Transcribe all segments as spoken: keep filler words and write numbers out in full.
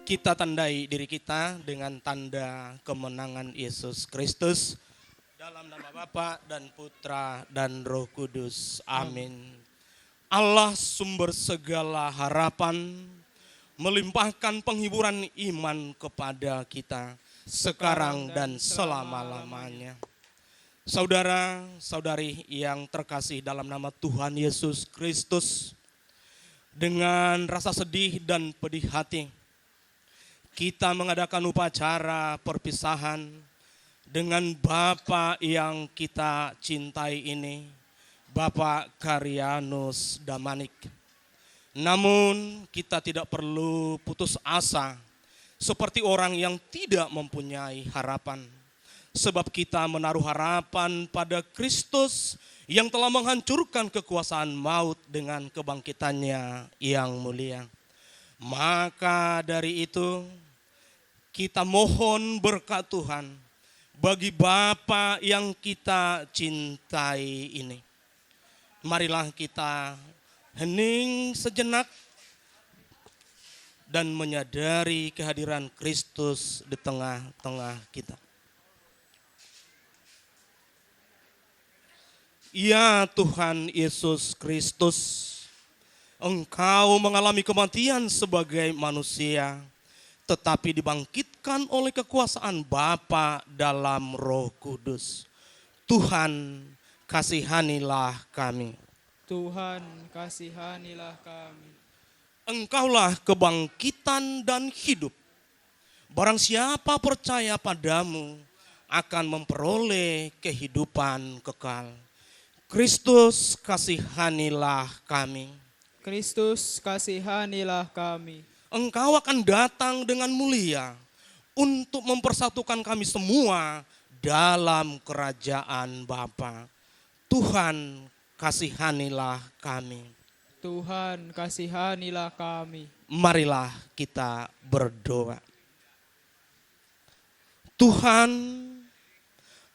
Kita tandai diri kita dengan tanda kemenangan Yesus Kristus. Dalam nama Bapa dan Putra dan Roh Kudus. Amin. Allah, sumber segala harapan, melimpahkan penghiburan iman kepada kita sekarang dan selama-lamanya. Saudara-saudari yang terkasih dalam nama Tuhan Yesus Kristus, dengan rasa sedih dan pedih hati, kita mengadakan upacara perpisahan dengan Bapak yang kita cintai ini, Bapak Karianus Damanik. Namun, kita tidak perlu putus asa seperti orang yang tidak mempunyai harapan, sebab kita menaruh harapan pada Kristus yang telah menghancurkan kekuasaan maut dengan kebangkitan-Nya yang mulia. Maka dari itu, kita mohon berkat Tuhan bagi Bapa yang kita cintai ini. Marilah kita hening sejenak dan menyadari kehadiran Kristus di tengah-tengah kita. Ya Tuhan Yesus Kristus, Engkau mengalami kematian sebagai manusia, tetapi dibangkitkan oleh kekuasaan Bapa dalam Roh Kudus. Tuhan, kasihanilah kami. Tuhan, kasihanilah kami. Engkaulah kebangkitan dan hidup. Barang siapa percaya padamu akan memperoleh kehidupan kekal. Kristus, kasihanilah kami. Kristus, kasihanilah kami. Engkau akan datang dengan mulia untuk mempersatukan kami semua dalam kerajaan Bapa. Tuhan, kasihanilah kami. Tuhan, kasihanilah kami. Marilah kita berdoa. Tuhan,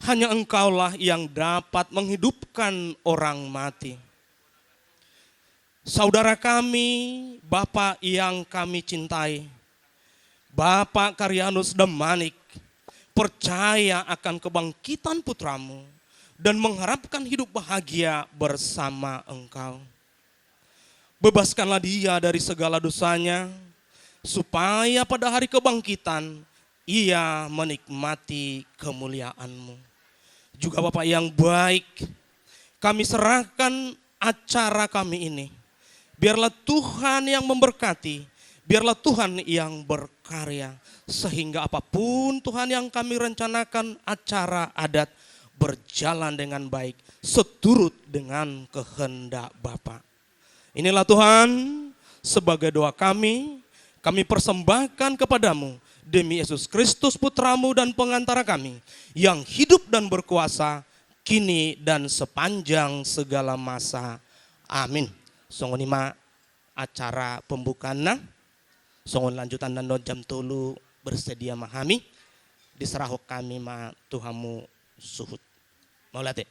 hanya Engkaulah yang dapat menghidupkan orang mati. Saudara kami, Bapak yang kami cintai, Bapak Karianus Damanik, percaya akan kebangkitan putramu dan mengharapkan hidup bahagia bersama Engkau. Bebaskanlah dia dari segala dosanya, supaya pada hari kebangkitan ia menikmati kemuliaan-Mu. Juga Bapak yang baik, kami serahkan acara kami ini. Biarlah Tuhan yang memberkati, biarlah Tuhan yang berkarya, sehingga apapun Tuhan yang kami rencanakan acara adat berjalan dengan baik, seturut dengan kehendak Bapa. Inilah Tuhan, sebagai doa kami, kami persembahkan kepada-Mu Demi Yesus Kristus, Putramu dan Pengantara kami, yang hidup dan berkuasa kini dan sepanjang segala masa. Amin. Songon i ma acara pembukaanna. Songon lanjutanna, annon jam tolu bersedia ma hami. Diserahon hami ma tu hamu suhut. Mauliate.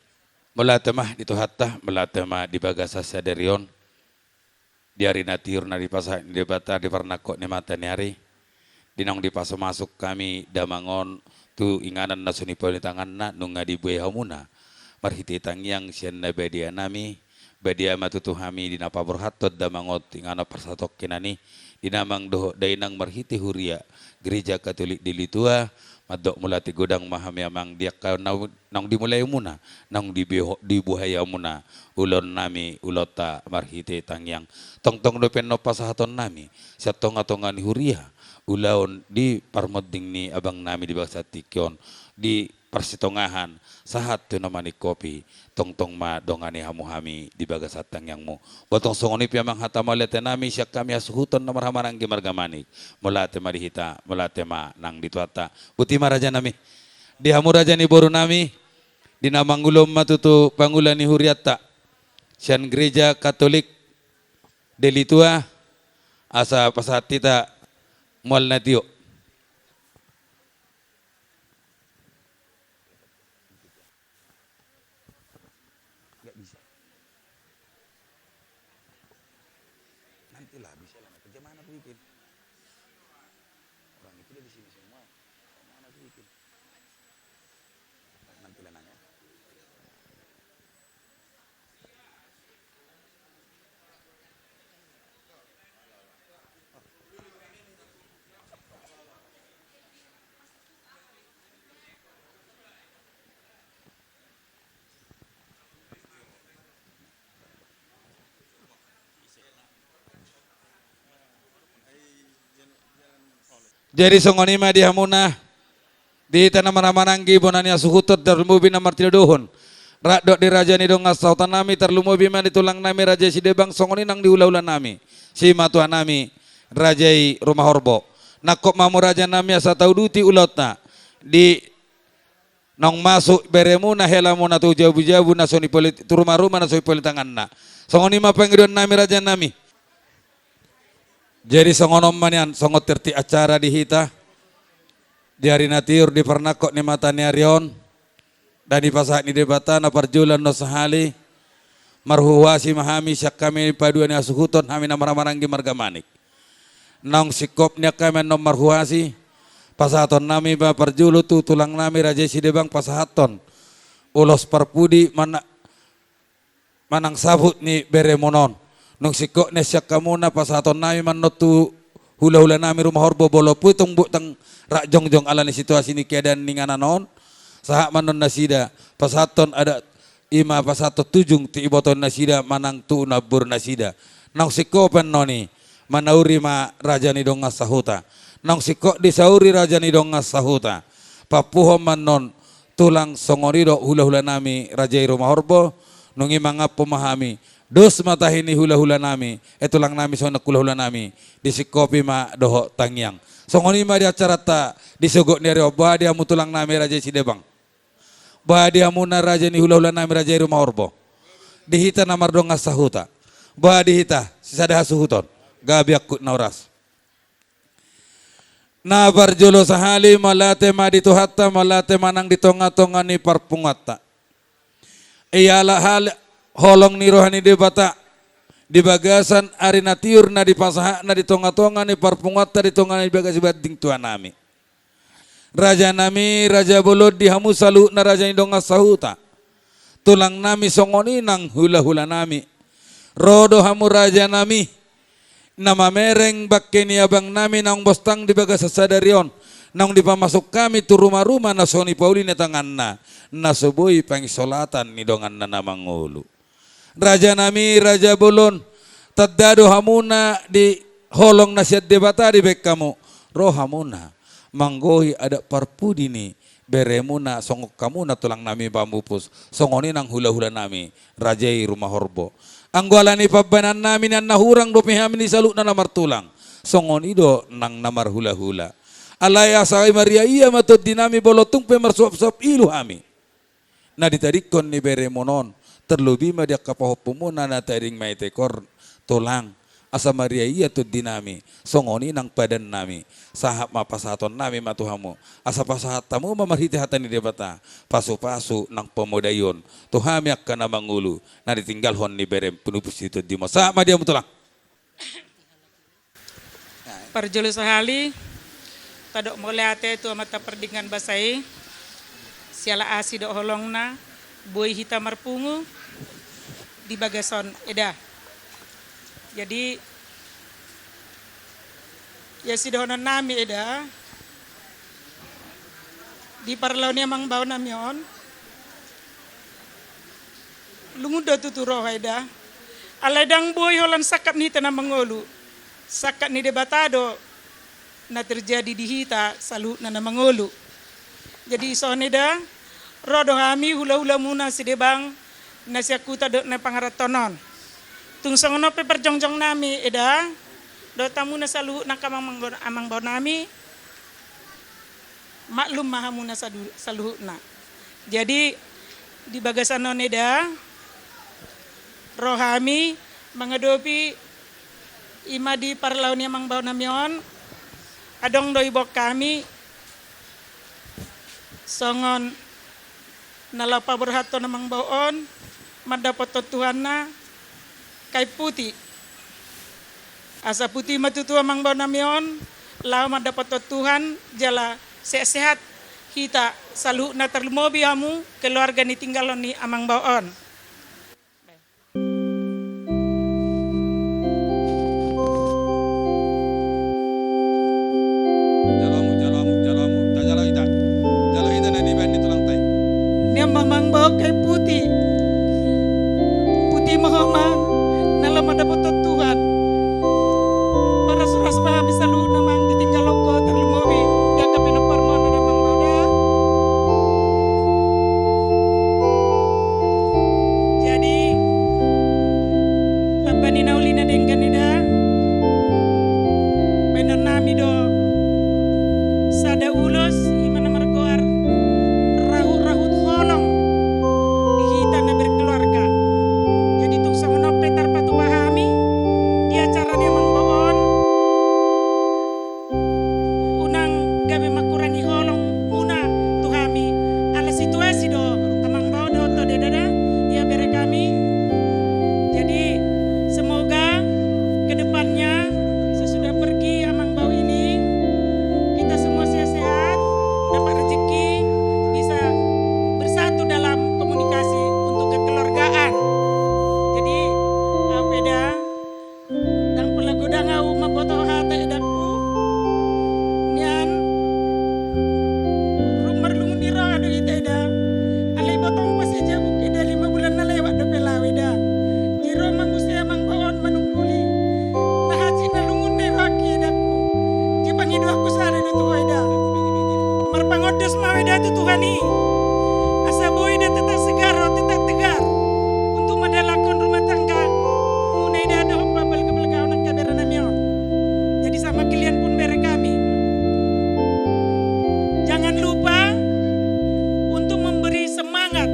Mauliate ma di Tuhanta, mauliate ma di bagasan sadari on. Di ari na tiur na dipasahat ni Debata di parnangkok ni mata ni ari, di naung dipasu-pasu hami damang on tu inganan na so nipauli ni tanganna, nunga dibuhai hamuna marhite tangiang sian na badia nami, badia ma tutu hami di na paborhathon damang on tu inganan parsatongkinan i, di damang dohot dainang marhite huria Gereja Katolik Deli Tua, mandok mauliate godang ma hami amang di angka na naung dimulai hamuna, naung dibeho-, dibuhai hamuna ulaon nami, ulaonta marhite tangiang. Tongtong dope annon pasahaton nami sian tonga-tonga ni huria ulaon di parmonding ni abang nami di bagasan tingki on, di parsitongahan sahat tu na maningkopi, tongtong ma dongani hamu hami di bagasan tangiangmu. Boha tong songon i pe amang hata mauliate nami sian hami hasuhuton na marhahamaranggi marga Manik. Mauliate ma di hita, mauliate ma nang di Tuhanta. Botima raja nami. Di hamu raja ni boru nami, di na mangulahon ma tutu pangula ni hurianta sian Gereja Katolik Deli Tua, asa pasahat hita mual na tio. Nggak bisa. Nantilah, bisa lah. Nanti jam mana aku bikin? Orang itu udah di sini semua. Jam mana aku bikin? Nantilah nanya. Jadi songon i ma di hamuna, di hita na marhahamaranggi bona ni hasuhuton, tarlumobi na martinodohon, rap dohot di raja ni dongan sahuta nami, tarlumobi ma di tulang nami raja i Sidebang, songon i nang di hulahula nami, simatua nami raja i Rumahorbo. Nangkok ma hamu raja nami asa tauduti ulaonta, di naung masuk beremuna helamuna tu jabu-jabu na so nipauli, tu ruma-ruma na so nipauli tanganna. Songon i ma pangidoan nami raja nami. Jadi songon on ma nian, songon tertib acara di hita di ari na tiur di parnangkok ni mata ni ari on, na dipasahat ni Debata na parjolo annon sahali, marhuhuasi ma hami sian hami paduahon ni hasuhuton, hami na marhahamaranggi marga Manik. Naung singkop nian hami annon marhuhuasi, pasahaton nami ma parjolo tu tulang nami raja i Sidebang pasahathon ulos parpudi mana-, manang saput ni beremuna on. Nung singkop nian sian hamuna, pasahaton nami ma annon tu hulahula nami Rumahorbo, molo pe tung boi tung rap jongjong ala ni situasi ni keadaan ni inganan on, sahat ma annon nasida, pasahathon adat, i ma pasahathon tujung tu iboto nasida manang tu na boru nasida. Naung singkop annon i, manauri ma raja ni dongan sahuta. Naung singkop disauri raja ni dongan sahuta, pampuhon ma annon tulang, songon i dohot hulahula nami raja i Rumahorbo. Nunga mangampu ma hami, dos ma tahi ni hulahula nami, eh, tulang nami songon i nang hulahula nami, disingkopi ma dohot tangiang. Songon i ma di acaranta di sogot ni ari on. Boha di hamu tulang nami raja i Sidebang? Boha di hamuna raja ni hulahula nami raja i Rumahorbo? Di hita na mardongan sahuta, boha di hita sisada hasuhuton? Gabe angkup na horas. Na parjolo sahali, mauliate ma di Tuhanta, mauliate ma nang di tonga-tonga ni parpunguanta. Iala hal-, holong ni roha ni Debata di bagasan ari na tiur na dipasahatna di tonga-tonga ni parpunguanta, di tonga ni bagas banding tua nami. Raja nami, raja bolon, di hamu saluhutna raja ni dongan sahuta, tulang nami songon i nang hulahula nami. Ro do hamu raja nami, na mamereng bangke ni abang nami naung bostang di bagasan sadari on, naung dipamasuk hami tu ruma-ruma na so nipauli ni tanganna, na so boi pangisolatan ni donganna na mangolu. Raja nami, raja bolon, tanda do hamuna di holong na sian Debata dibahen hamu. Ro hamuna manggohi adat parpudi ni beremuna, songon hamuna tulang nami pamupus, songon i nang hulahula nami raja i Rumahorbo. Anggo ala ni pambahenan nami nian, na hurang dope hami di saluhutna na martulang, songon i do nang na marhulahula. Alai asa mariaia ma tondinami molo tung pe marsuapsuap ilu hami na ditadingkon ni beremon on, terlobi ma di angka pahompunmuna na tading Maitekor Tolang. Asa mariaia tondinami, songon i nang padannami, sahat ma pasahatonnami ma tu hamu, asa pasahat hamu ma marhite hata ni Debata pasupasu nang pamodaion tu hami angka na mangolu na ditinggalhon ni berem, punupus ni tondimon. Sahat ma di hamu Tolang. Parjolo sahali, tadok mauliate tu Amanta Pardenggan Basa i, siala asi dohot holongna, boi hita marpungu di bagasan on, Eda. Jadi, ia sidohononnami, Eda, di parlao ni amangbaonami on, lungun do tutu roha, Eda. Alai ndang boi holan sangkap ni hita na mangolu. Sangkap ni Debata do na terjadi di hita saluhutna na mangolu. Jadi, dison, Eda, ro do hami hulahulamuna Sidebang, na sian huta dohot na pangarantoan on. Tung songon on pe parjongjongnami, Eda, dohot hamuna saluhutna angka amang-, amangbaonami, maklum ma hamuna sadu-, saluhutna. Jadi, di bagasan on, Eda, ro hami mangadopi i ma di parlao ni amangbaonami on, adong do iboan hami songon na laho paborhathon amangbao on, mandapothon tu Tuhanna kain puti. Asa puti ma tutu amangbaonami on, laho mandapothon Tuhan, jala sehat-sehat hita saluhutna, tarlumobi hamu keluarga na ditinggalhon ni amangbao on. Jalo hamu, jalo hamu, jalo hamu, tajalo hita. Jalo hita na dibaen ni tulangta i. Nian ma amangbao kain puti. Puti ma ho, Amang, na laho mandapothon Tuhan. Marrasuras ma hami saluhutna, Amang, ditinggalhon ho, tarlumobi di angka pinomparmuna, Amang, da. Jadi, Bapa ni na uli na denggan, Eda, baenonnami do sada ulos, i ma na margoar rahut-rahut holong di hita na berkeluarga. Jadi, tung songon on pe tarpatupa hami di acara ni amangbao on. Unang gabe mangkurangi holongmuna tu hami, ala situasi do amangbao dohot ho, Eda, da, ia bere kami. Jadi, semoga ke depannya sesudah pergi amangbao ini, kita semua sehat-sehat, dapat rezeki, bisa bersatu dalam komunikasi untuk kekeluargaan. Jadi, au pe, Eda, ndang pola godang au mamboto hata, Edangku. Nian, ro marlungun ni roha do hita, Eda. Alai ibotongku asa i jabu, Eda, lima bulan na lewat dope laho, Eda. Jadi ro ma muse amangbao on manungguli. Na hansit na lungun do i rohangki, Edangku. Jadi pangidoanku sada do tu ho, Eda. Marpangondos ma ho, Eda, tu Tuhan i. Asa boi do tetap segar ho, tetap tegar. Untuk mandalanhon rumah tanggamuna, Eda, dohot pabal keluarga on, angka berenami on. Jadi sama kalian pun bere kami. Jangan lupa untuk memberi semangat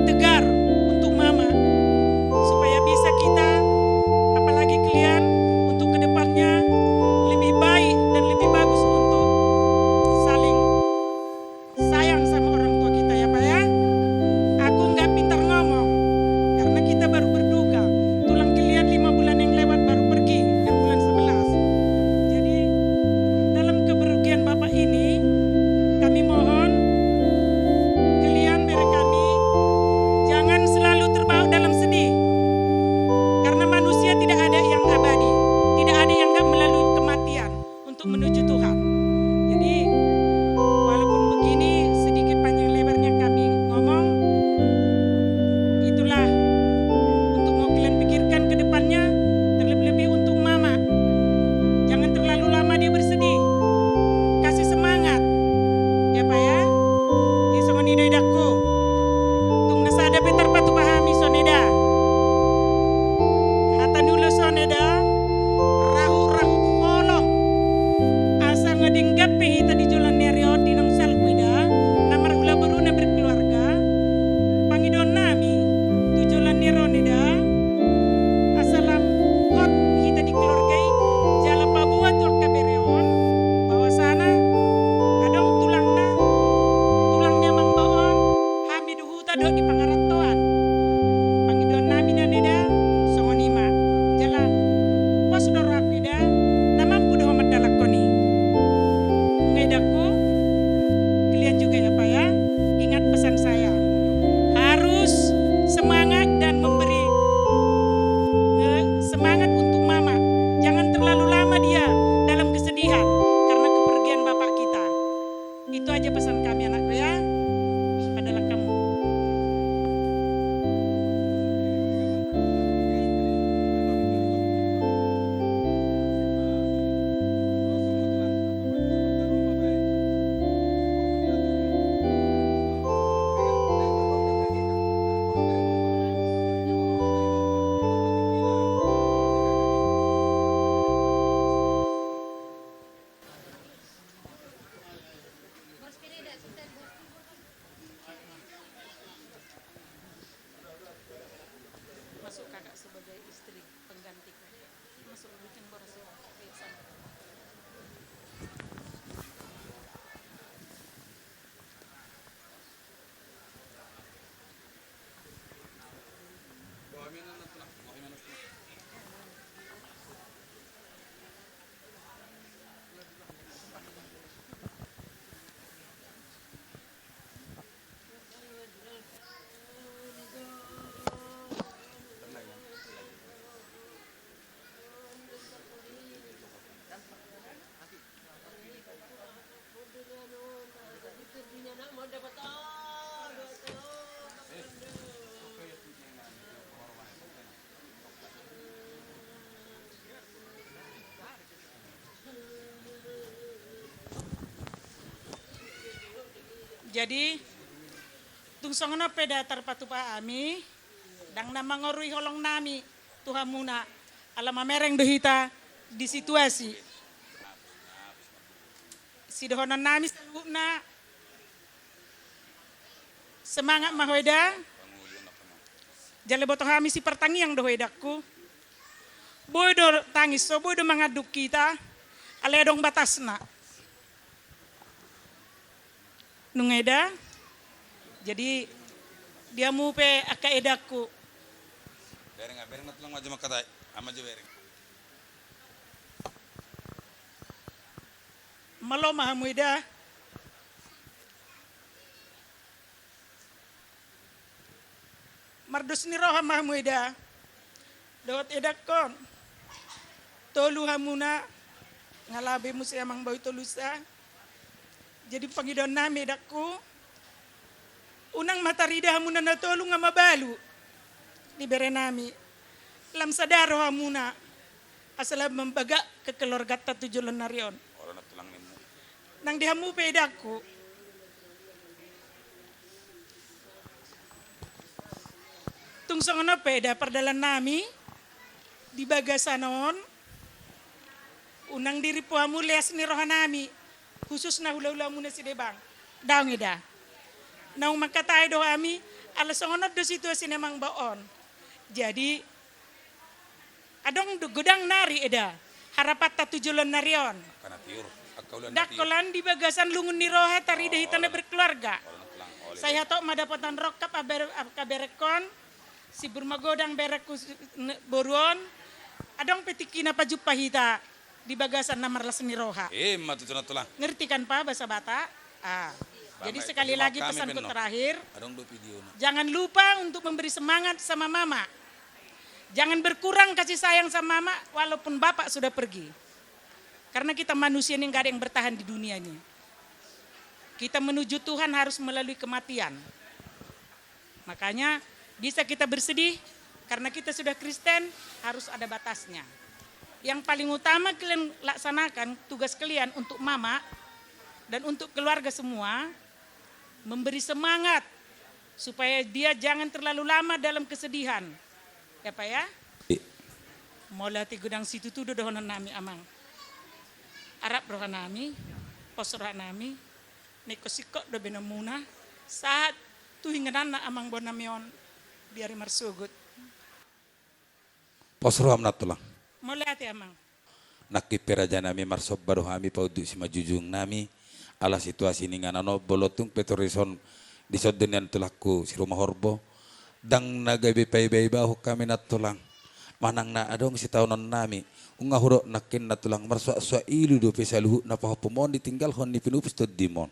tegar untuk Mama, supaya bisa kita, apalagi kalian, untuk kedepannya lebih baik dan lebih bagus untuk saling sayang sama orang tua kita, ya, Anakku ya, padalan hamu. Masuk kakak sebagai istri penggantiku. Masuk, bucin boras ya. Ayo, sana. Jadi, tung songon on pe da tarpatupa hami, ndang na mangorui holong nami tu hamuna, ala mamereng do hita di situasi. Sidohonon nami saluhutna, semangat ma ho eda. Jala boto hami sipartangiang do ho edangku. Boi do tangis, so boi do mangandung hita, alai adong batasna. Nunga eda. Jadi di hamu pe angka edangku. Bereng, bereng na tulang maju makatai. Ama jo bereng. Malo ma hamu eda. Mardos ni roha ma hamu eda. Dohot edangkon. Tolu hamuna. Nga labe muse amang boi tolusa. Jadi pangidoan nami edangku. Unang ma tarida hamuna na tolu nga mabalu. Di bere nami. Lam sada rohamuna. Asa lam mambaga kekeluarganta tu joloan ni ari on. Nang di hamu pe edangku. Tung songon on pe eda pardalan nami di bagasan on. Unang dirimpu hamu leas ni roha nami. Khususna hula-hula muna si Debang. Daong eda. Naung mangkatai do hami, ala songon on do situasi ni amang bao on. Jadi, adong do godang nari eda. Harapanta tu joloan ni ari on. Ndang holan di bagasan lungun ni roha tarida hita na berkeluarga. Sai hatop ma dapotan rongkap angka berengkon. Sibur magodang berengku boru on. Adong pe tingki na pajumpa hita. Di bagasan na marlas ni roha. Ima tutu na tulang. Ngerti kan pa bahasa Batak? Ah. Jadi sekali lagi pesanku terakhir, jangan lupa untuk memberi semangat sama mama. Jangan berkurang kasih sayang sama mama walaupun bapak sudah pergi. Karena kita manusia ini nggak ada yang bertahan di dunia ini. Kita menuju Tuhan harus melalui kematian. Makanya bisa kita bersedih karena kita sudah Kristen, harus ada batasnya. Yang paling utama kalian laksanakan tugas kalian untuk mama dan untuk keluarga semua, memberi semangat supaya dia jangan terlalu lama dalam kesedihan. Ya, Pak, ya? Mauliate godang situtu do dohonon nami, Amang. Arap roha nami, pos roha nami, ningkos singkop do baenonmuna, sahat tu ingananna amang boru nami on di ari marsogot. Pos roham na tulang. Mauliate, Amang. Nangkin pe raja nami marsomba do hami paunduk simanjujung nami, ala situasi ni inganan on molo tung pe torison di son do nian tulangku si Rumahorbo. Ndang na gabe paiba-ibahon hami na tulang. Manang na adong sitaonon nami. Nunga hudok nangkin na tulang marsuak-suak ilu dope saluhutna pahompum on ditinggalhon ni pinupus tondim on.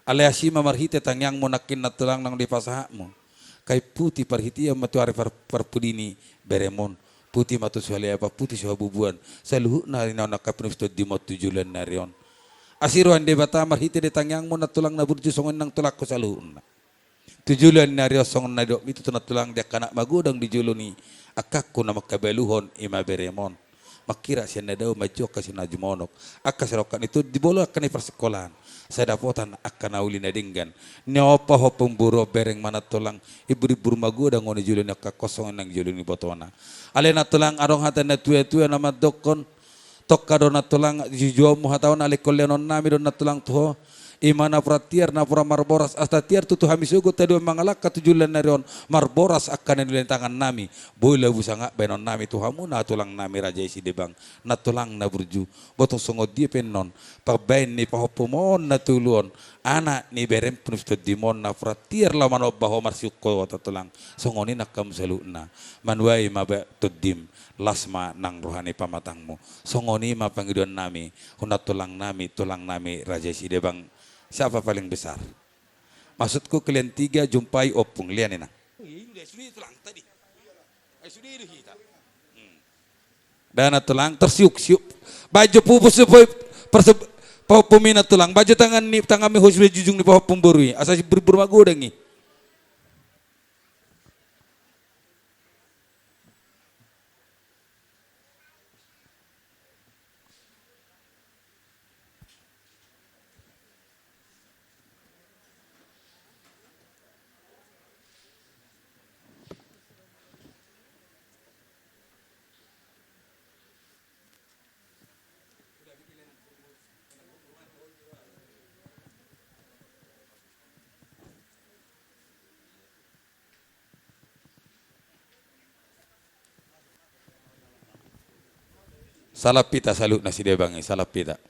Alai asi ma marhite tangiangmu nangkin na tulang naung dipasahatmu. Kain puti parhitean ma tu ari par-, parpudi ni berem on. Puti ma tu suhaleapan, puti suhabubuan. Saluhutna ari na on angka pinupus tondim on tu joloan ni ari on. Asi roha ni Debata marhite di tangiangmu nantulang na burju songon i nang tulangku saluhutna. Tu joloan ni ari on songon na nidokmi tutu nantulang di angka anak magodang di jolo ni angkangku na mangkabaluhon i ma berem on. Mangkirap sian na dao manjou angka si na jumonok. Angka sirongkap ni tondi molo angka na i parsikolaan. Sai dapotan angka na uli na denggan. Ni on pahompum boru on bereng ma nantulang. Imbur-imbur magodang on di jolo ni angkangku songon i nang jolo ni ibotona. Alai nantulang adong hata ni na tua-tua na mandokkon. Tongka do nantulang jujuonmu hata on alai ingkon lehonon nami do nantulang tu ho. I ma napuran tiar napuran marboras asa tiar tutu hami sogot haduan mangalangka tu joloan ni ari on marboras angka na niula ni tangan nami. Boi labu sangap baenon nami tu hamu na tulang nami raja i Sidebang. Nantulang na burju. Botung songon dia pe annon. Pambaen ni pahompum on na tolu on. Anak ni berempu ni si tondim on napuran tiar laho manomba ho marsiungkot ho nantulang. Songon i nang hamu saluhutna. Manuai ma baen tondim. Las ma nang roha ni pamatangmu. Songon i ma pangidoan nami, huna tulang nami, tulang nami, Raja Sidebang, siapa paling besar? Maksudku kalian tiga jumpai ompung, lian ina. Iya, sudah, sudah tulang tadi. Eh, sudah itu kita. Hmm. Dana tulang, tersiuk-siuk. Baju pupus, pupus, perse-, pahopum ina tulang. Baju tangan ni, tangan mi hosu jujung ni pahopum boru i. Asa si berburu magodang i. Salah pita saluhutna Sidebang i, salah pita.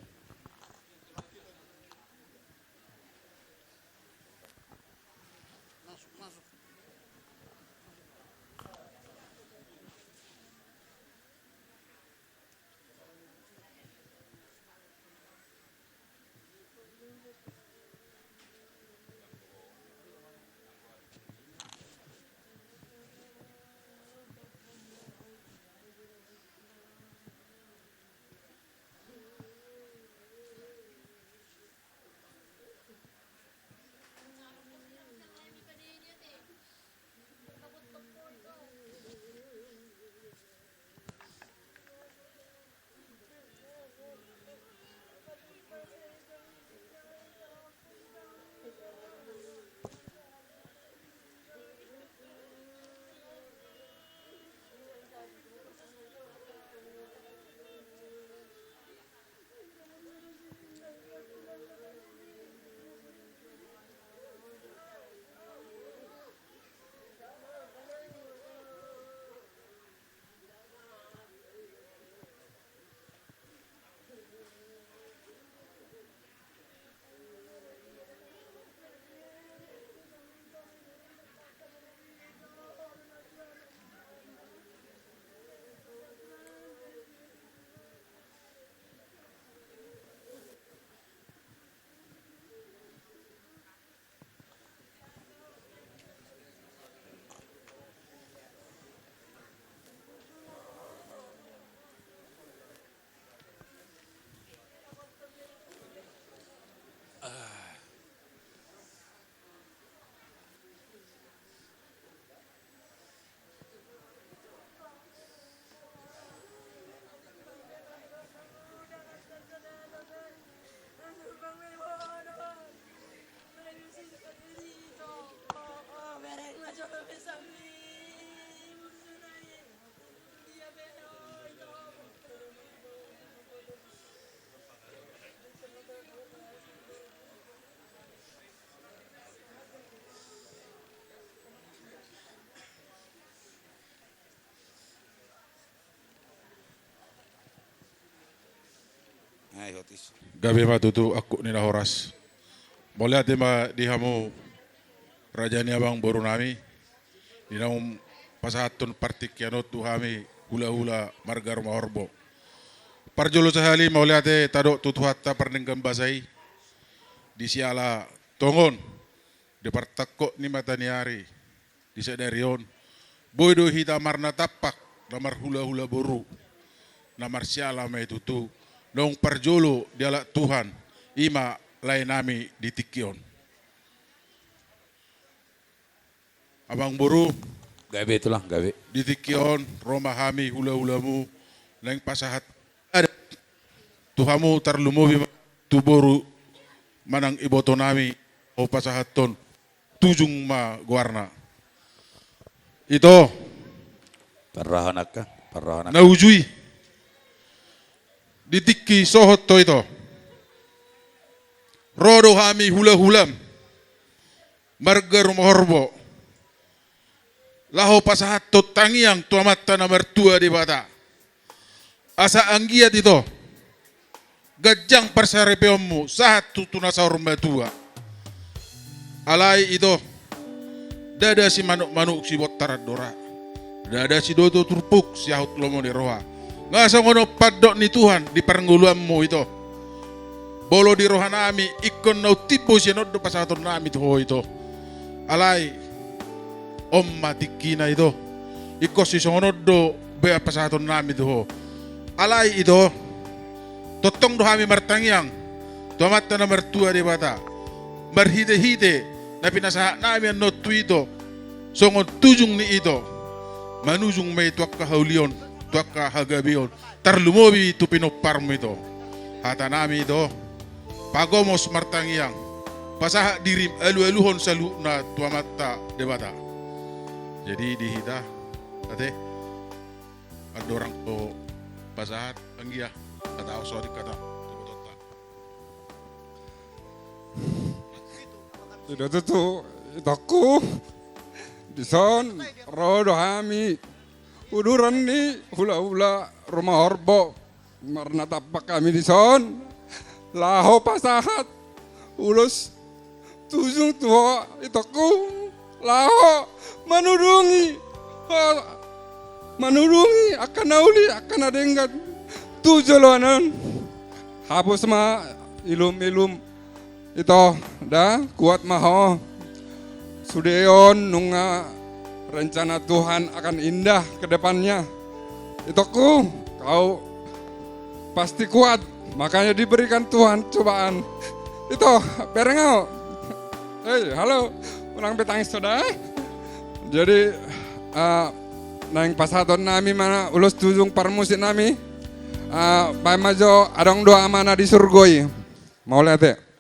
Gabe ma tutu angkup ni na horas. Mauliate ma di hamu raja ni abang boru nami. Di naung pasahathon partingkian on tu hami hulahula marga Rumahorbo. Parjolo sahali mauliate tadok tu Tuhanta pardenggan basa i. Di siala tongon di partangkok ni mata ni ari di sadari on. Boi do hita marnatampak na marhulahula boru. Na marsiala ma i tutu. Naung parjolo dialap Tuhan. I ma lae nami di tingki on. Amangboru, gabe tulang, gabe. Di tingki on ro ma hami hulahulamu naeng pasahat adat tu hamu, tarlumobi ma tu boru manang iboto nami, hupasahathon Tujung ma goarna. Ito. Parrohahon angka, parrohahon angka. Na uju i. Di tingki sohot ho ito. Ro do hami hulahulam marga Rumahorbo laho pasahathon tangiang tu Amanta na martua Debata. Asa anggiat ito ganjang parsaripeonmu sahat tu, tu na saur matua. Alai ito, ndada simanukmanuk sibontar andora, ndada sidodo turpuk siahut lomo ni roha. Nga songon on pandok ni Tuhan di parngoluanmu ito. Molo di rohanami ingkon na umtimbo sian on do pasahatonnami tu ho ito. Alai on ma tingkina ito. Ingkon sisongon on do bea pasahatonnami tu ho. Alai ito, tongtong do hami martangiang tu Amanta na martua Debata, marhitehite na pinasahatnami annon tu ito, songon tujung ni ito, manujung ma i tu angka haulion, tu angka hagabeon, tarlumobi tu pinomparmu ito. Hatanami ito, pagomos martangiang, pasahat dirim, alualuhon saluhutna tu Amanta Debata. Jadi di hita ate, andorang so pasahat, anggia, kata osodi kata tu botonta. Sude tutu, itongku, dison ro do hami uduran ni hulahula Rumahorbo, marnatampak hami dison laho pasahat ulos tujung tu ho itongku, laho manudungi ho, manudungi angka na uli, angka na denggan tu joloan on. Hapus ma ilumilum ito, da, kuat ma ho. Sude on nunga rencana Tuhan akan indah ke depannya. Itongku, kau pasti kuat, makanya diberikan Tuhan cobaan. Ito, bereng ahu. Hei, halo. Unang be tangis ho da. Jadi, eh, naeng pasahatonnami ma ulos tujung parmusiknami. Eh, baen ma jo, adong do Amana di surgo i. Mauliate.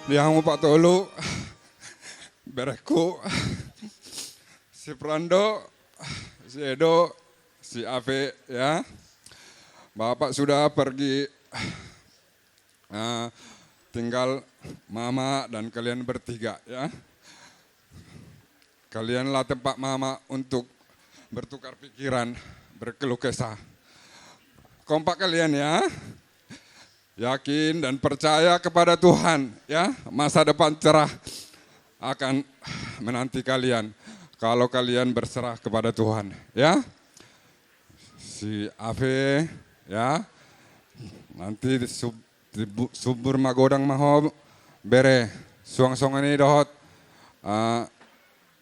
Di hamu patolu, berengku, si Prando, si Edo, si Ave, ya. Bapak sudah pergi, eh, tinggal mama dan kalian bertiga, ya. Kalianlah tempat mama untuk bertukar pikiran, berkeluh kesah. Kompak kalian, ya. Yakin dan percaya kepada Tuhan, ya, masa depan cerah akan menanti kalian kalau kalian berserah kepada Tuhan, ya. Si Ave, ya, nanti di sub-, di bu-, subur magodang ma ho bere, suang songon i dohot, eh,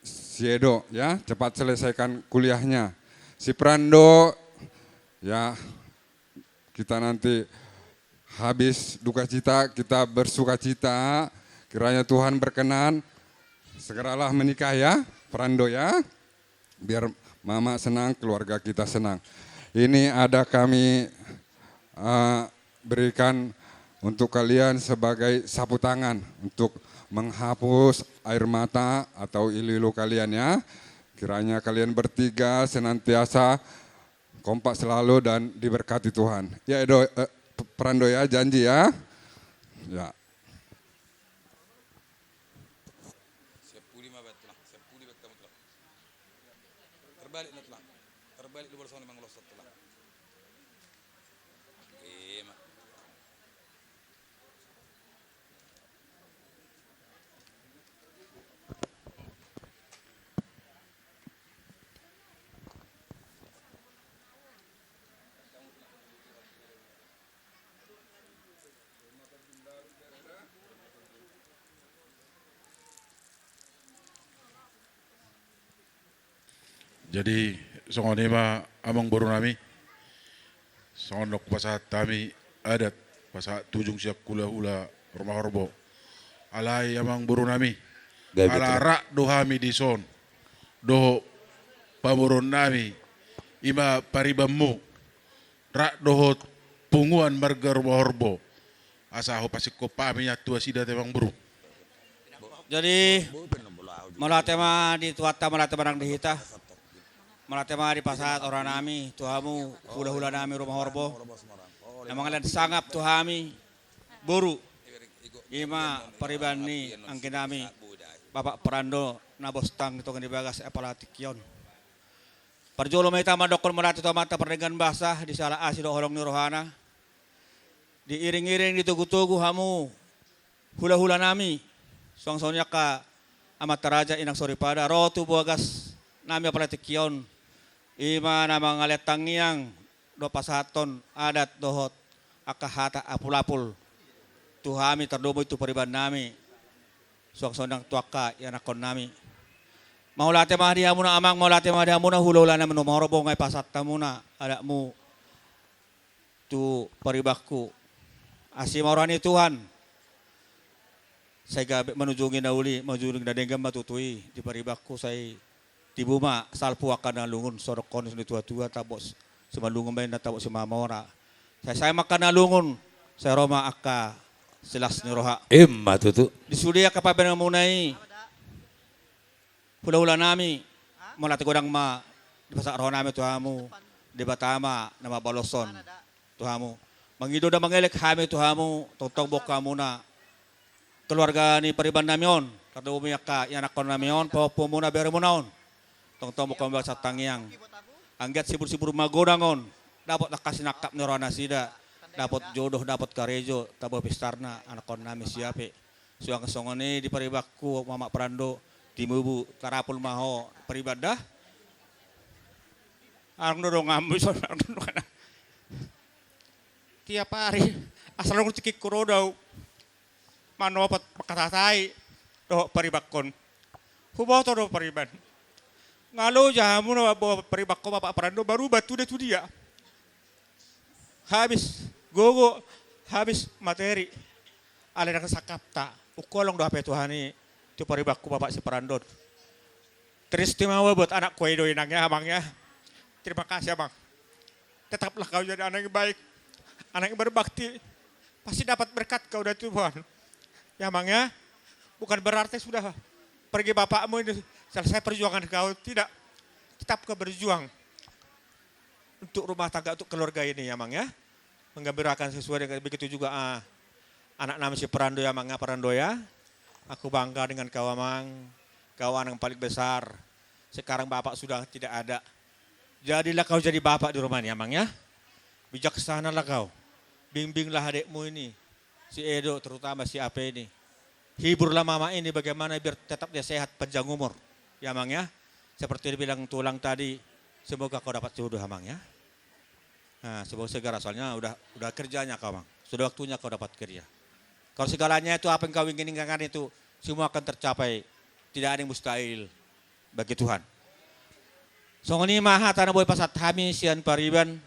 si Edo, ya, cepat selesaikan kuliahnya. Si Prando, ya, kita nanti habis duka cita, kita bersuka cita. Kiranya Tuhan berkenan, segeralah menikah ya, Prando ya. Biar mama senang, keluarga kita senang. Ini ada kami, eh, berikan untuk kalian sebagai sapu tangan untuk menghapus air mata atau ilu-ilu kalian ya. Kiranya kalian bertiga senantiasa Kompak selalu dan diberkati Tuhan. Ya, Edo, eh, P-, Prando ya, janji ya. Ya. Terbalik na tulang. Terbalik na tulang. Terbalik na tulang. Jadi, songon i ma amangboru nami, songon na hupasahat hami adat, pasahat tujung sian hulahula Rumahorbo. Alai amangboru nami, ala rap do hami dison dohot pamoruon nami, i ma paribanmu, rap dohot punguan marga Rumahorbo. Asa hupasingkop hami nian tu nasida, amangboru. Jadi, mauliate ma di Tuhanta, mauliate ma nang di hita. Mauliate ma dipasahat roha nami tu hamu, hulahula nami Rumahorbo, na mangalean sangap tu hami, boru. I ma pariban ni anggi nami, Bapak Prando, na bostang di tonga ni bagas apala tingki on. Parjolo ma hita mandokkon mauliate tu Amanta Pardenggan Basa, di siala asi dohot holong ni rohana. Diiring-iring, ditogu-togu hamu hulahula nami, suang songon i angka amanta raja, inang soripada, ro tu bagas nami apala tingki on. I ma na mangalean tangiang dohot pasahathon adat dohot angka hata apul-apul tu hami, tarlumobi tu pariban nami, suang songon i nang tu angka ianakhon nami. Mauliate ma di hamuna amang, mauliate ma di hamuna hulahula nami Rumahorbo, nga dipasahat hamuna adatmu tu paribanku. Asi ma roha ni Tuhan. Sai gabe manujungi na uli, manujungi na denggan ma tutu i di paribanku, sai tibu ma salpu angka na lungun, so dokkon ni tua-tua, tabo s-, simalungun ma inna, tabo simamora. Sai sae ma angka na lungun, sai ro ma angka silas ni roha. Ima tutu. Di sude angka paribanmuna i, hulahula nami, mauliate godang ma dipasahat roha nami tu hamu, Debata ma na mambaloshon tu hamu. Mangido da mangelek hami tu hamu, tongtong boan hamuna keluarga ni pariban nami on, tarlumobi angka ianakhon nami on, pahompu muna, bere muna on. Tongtong boan hamu bagas tangiang. Anggiat sibur-sibur magodang on, dapot angka sinangkap ni roha nasida, dapot jodoh, dapot karejo, tabo pistarna anakhon nami siape. Suang songon i di paribanku, Mamak Prando, timubu, tarapul ma ho pariban da. Adong do donganmu ison, adong do dongan. Tiap ari, asal adong tingkingku ro do au manopot manghatai dohot paribankon. Huboto do pariban. Nga loja hamu na mamboan paribankon, Bapak Prando, baru ba tu dia tu dia. Habis gogo, habis materi. Alai ndang sangkapta, ungkolong do hape Tuhan i tu paribanku, Bapak si Prando. Teristimewa buat anakku i do, Inang ya, Amang ya. Terima kasih, Amang. Tetaplah kau jadi anak yang baik, anak yang berbakti. Pasti dapat berkat kau dari Tuhan. Ya, Amang ya. Bukan berarti sudah pergi bapakmu ini selesai perjuangan kau, tidak. Tetap kau berjuang untuk rumah tangga, untuk keluarga ini, ya, Amang ya. Menggembirakan sesuai dengan begitu juga, ah, anak nami si Prando ya, Amang ya, Prando ya. Aku bangga dengan kau, Amang. Kau anak yang paling besar. Sekarang bapak sudah tidak ada. Jadilah kau jadi bapak di rumah ini, Amang ya. Bijaksanalah kau. Bimbinglah adikmu ini, si Edo, terutama si Ape ini. Hiburlah mama ini bagaimana biar tetap dia sehat panjang umur. Ya, Amang ya. Seperti dibilang tulang tadi, semoga kau dapat jodoh, Amang ya. Nah, semoga segera, soalnya udah, udah kerjanya kau, Amang. Sudah waktunya kau dapat kerja. Kalau segalanya itu, apa yang kau inginkan itu, semua akan tercapai. Tidak ada yang mustahil bagi Tuhan. Songon i ma hata na boi pasahat hami sian pariban.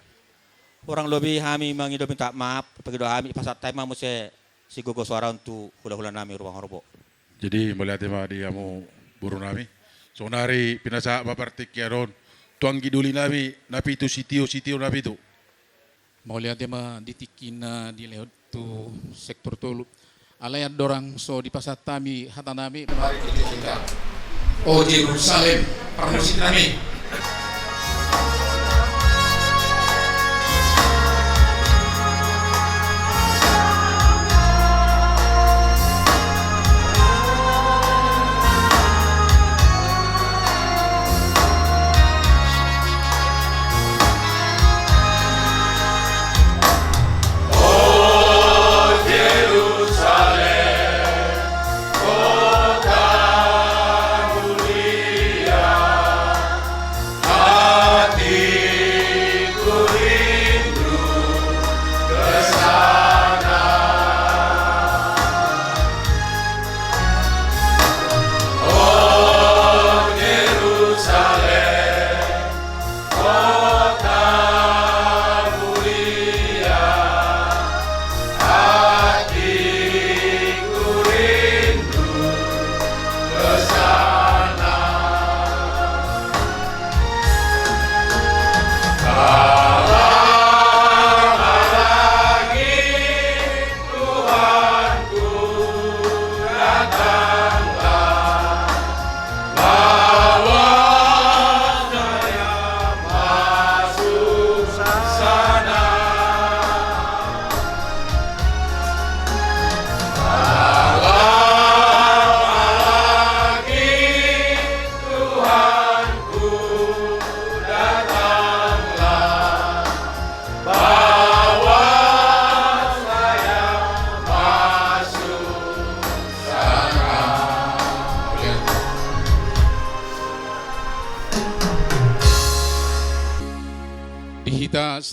Hurang lobi hami mangido minta maaf, pangido hami, pasahat hami ma muse sigogo soara on tu hulahula nami Rumahorbo. Jadi, mauliate ma di hamu boru nami. Saonari pinasahat ma partingkian on tu anggi doli nami na pitu, sitio, sitio na pitu. Mauliate ma di tingki na dilehon tu sektor tolu. Alai andorang so dipasahat hami hata nami, mari kita, o Jerusalem, parmusik nami.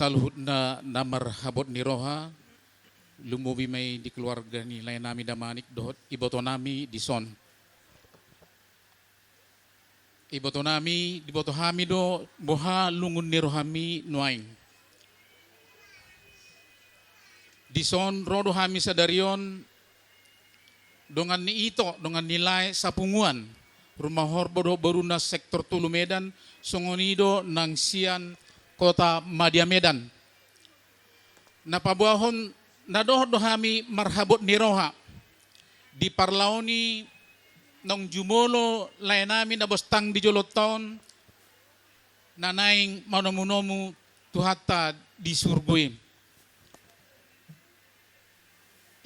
Saluhutna na marhabot ni roha, lumobi ma i di keluarga ni laenami Damanik dohot ibotonami dison. Ibotonami, diboto hami do boha lungun ni rohami nuaeng. Dison ro do hami sadari on dongan ni ito, dongan ni lae sapunguan, rumah horbo dohot boruna sektor tolu Medan, songon i do nang sian Kota Madya Medan. Na paboahon na dohot do hami marhabot ni roha, diparlaoni naung jumolo laenami na bostang di jolonta on, na naeng manomunomu Tuhanta di surgo i.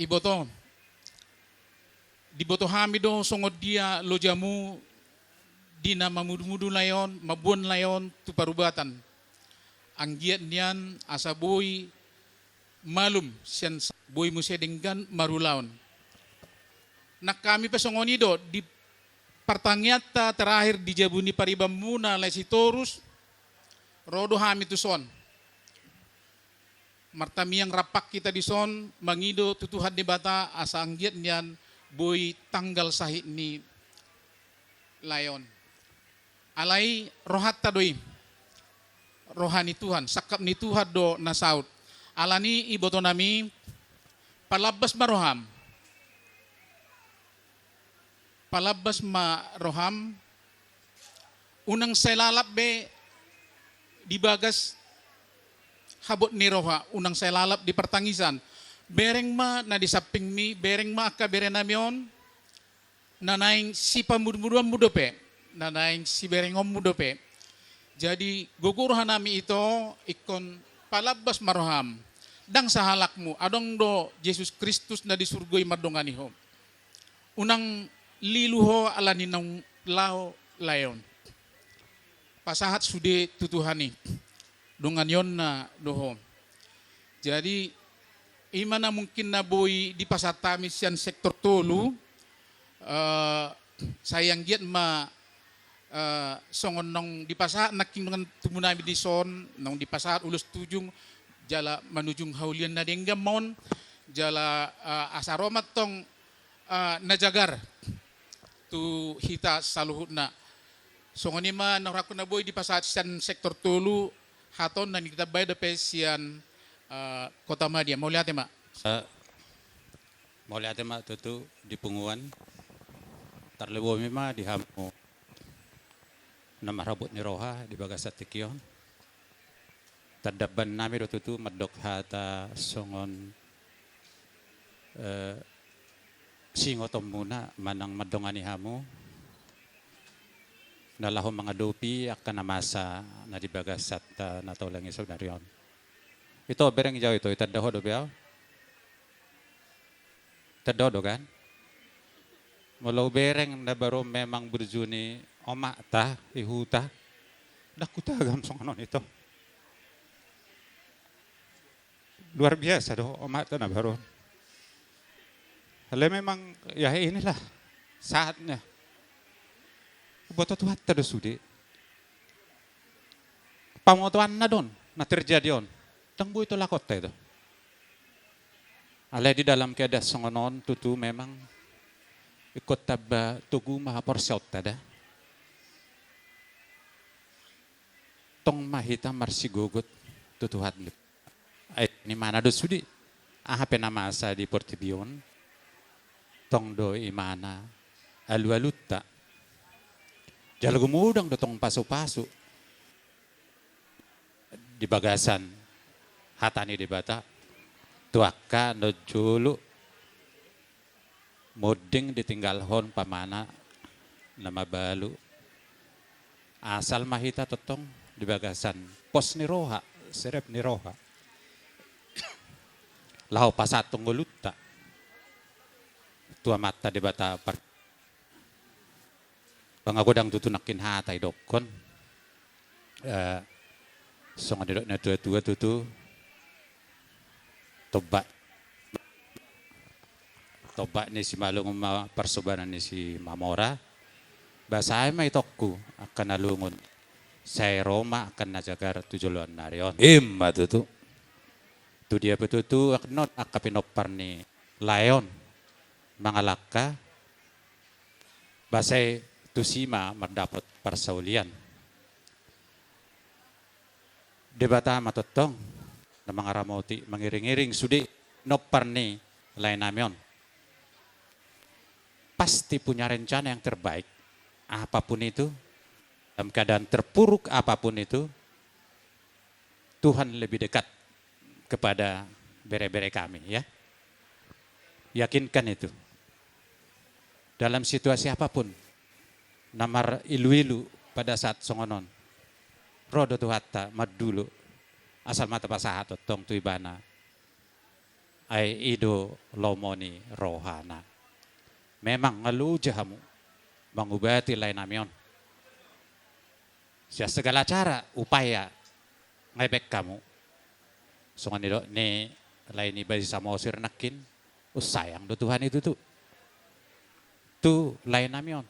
Iboto, diboto hami do songon dia lojamu di na mamudumudu lae on, mamboan lae on tu parubatan. Anggiat nian asa boi malum sian sa-, boi muse denggan marulaon. Nang hami pe songon i do, di partangiangta terakhir di jabu ni paribanmuna lae Sitorus, ro do hami tuson. Martangiang rap hita dison, mangido tu Tuhan Debata asa anggiat nian boi tanggal sahit ni lae on. Alai rohanta do i. Roha ni Tuhan, sangkap ni Tuhan do na saut. Alani i ibotonami, palambas ma roham. Palambas ma roham, unang sai lalap be di bagas habot ni roha, unang sai lalap di partangisan. Bereng ma na di sampingmi, bereng ma angka berenami on, na naeng sipamudumuduonmu dope, na naeng siberengonmu dope. Jadi gogo rohanami ito, ingkon palambas ma roham. Ndang sahalakmu, adong do Jesus Kristus na di surgo i mandongani ho. Unang lilu ho alani naung laho lae on. Pasahat sude tu Tuhan i, dongani on na do ho. Jadi, i ma na mungkin na boi dipasahat hami sian sektor tolu, eh, sai anggiat ma, eh, songon naung dipasahat nangkin dongan tubu nami dison, naung dipasahat ulos tujung, jala manujung haulian na denggan ma on, jala, eh, asa ro ma tong, eh, na jagar tu hita saluhutna. Songon i ma na hurangku na boi dipasahat sian sektor tolu, hata on na nitambai dope sian, eh, Kota Madya. Mauliate ma. Eh, mauliate ma tutu di punguan. Tarlumobi ma di hamu na marhabot ni roha di bagasan tingki on. Tanda bannami do tutu mandok hata songon, eh, siingotonmuna manang mandongani hamu na laho mangadopi angka na masa na di bagasanta na taulahon sadari on. Ito bereng jo ito, itanda ho dope au. Tanda do kan? Molo bereng na baru memang burju ni omakta, ihuta. Ndang hutagam songon on ito. Luar biasa do omakta na baru. Alai memang ya inilah saatnya. Boto Tuhanta do sude. Pamotoanna do on na terjadi on. Ndang boi tolakonta ito. Alai di dalam keadaan songon on tutu memang ingkon tamba togu ma haporseaonta da. Tong ma hita marsigogot tu Tuhan. Ai imana do sude. Aha pe na masa di portibi on, tong do imana alualunta. Jala gumodang do tong pasupasu di bagasan hata ni Debata tu angka na jolo monding ditinggalhon pamanana na mabalu. Asal ma hita tongtong di bagasan pos ni roha, serep ni roha, laho pasahat ngolunta tu Amanta Debata par-, Pangagodang tutu nangkin hata idokkon. Eh, songon nidok ni natuatua tutu, tombak, tombak ni Simalungun ma parsobanan ni Simamora. Basa ai ma itongku angka na lungun. sai ro ma angka na jagar tu joloan ni ari on. Ima tutu. Tu dia pe tutu annon angka pinompar ni lae on mangalangka, ba sai tusi ma mandapot parsaulian. Debata ma tongtong na mangaramoti, mangiring-iring sude pinompar ni lae nami on. Pasti punya rencana yang terbaik. Apapun itu, dalam keadaan terpuruk apapun itu, Tuhan lebih dekat kepada bere-bere kami, ya. Yakinkan itu. Dalam situasi apapun, na marilu-ilu pada saat songon on, ro do Tuhanta mandulu, asal ma tapasahat tongtong tu Ibana. Ai i do lomo ni rohana. Memang nga loja hamu mangubati lae nami on. Sian segala cara, upaya, nga dibaen hamu. Songon nidok ni lae niba i Samosir nangkin, uh, sayang do Tuhan i tutu tu lae nami on.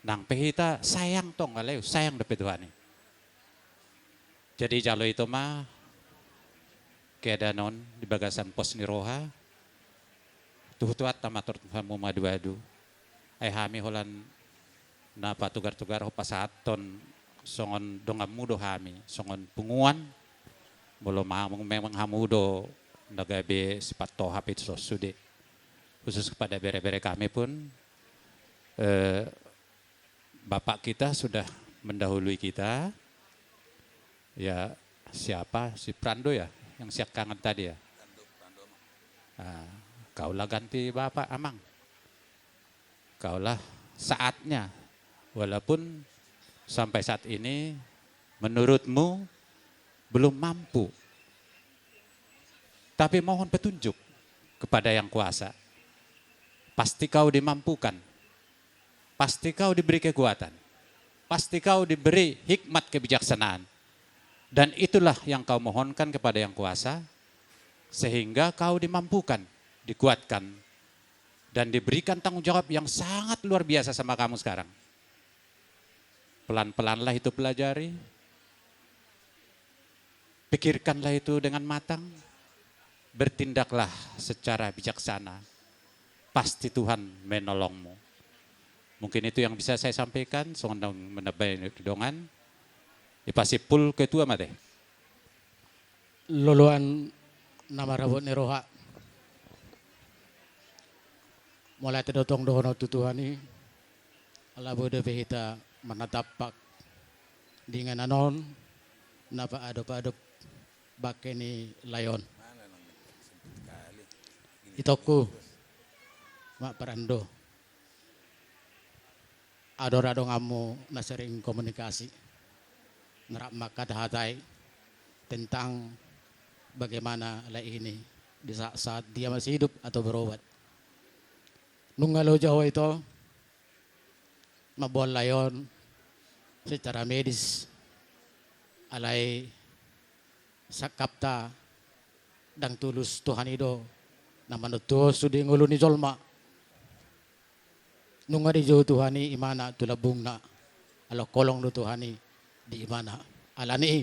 Nang pe hita sayang tong, alai sayang dope Tuhan i. Jadi jalo ito ma keadaan on di bagasan pos ni roha. Tu Tuhanta ma torop hamu madu-adu. Ai hami holan na patogar-togar ho pasahathon songon donganmu do hami, songon punguan. Molo ma-, memang hamu do na gabe sipantohap i tu son sude. Khusus kepada bere-bere kami pun, eh, Bapak kita sudah mendahului kita. Ya, siapa? Si Prando ya, yang siangkangan tadi ya? Ah, kaulah ganti Bapak, Amang. Kaulah saatnya. Walaupun sampai saat ini menurutmu belum mampu. Tapi mohon petunjuk kepada Yang Kuasa. Pasti kau dimampukan. Pasti kau diberi kekuatan. Pasti kau diberi hikmat kebijaksanaan. Dan itulah yang kau mohonkan kepada Yang Kuasa, sehingga kau dimampukan, dikuatkan, dan diberikan tanggung jawab yang sangat luar biasa sama kamu sekarang. Pelan-pelanlah itu pelajari. Pikirkanlah itu dengan matang. Bertindaklah secara bijaksana. Pasti Tuhan menolongmu. Mungkin itu yang bisa saya sampaikan, songon na manambai dongan. Dipasimpul ketua ma te. Loloan na marabot ni roha. Mauliate do tong dohonon tu Tuhan i, ala boi dope hita manatap di inganan on, na paadop-adop bangke ni lae on. Itongku, Mak Prando. Adong do donganmu na sering komunikasi, na rap mangkatahatai tentang bagaimana lae ini di saat-saat dia masih hidup atau berobat. Nunga loja ho ito mamboan lae on secara medis, alai sangkapta ndang tulus Tuhan i do na manontuhon sude ngolu ni jolma. Nunga dijou Tuhan i imana tu lambungna, ala holong do Tuhan i di imana. Alani i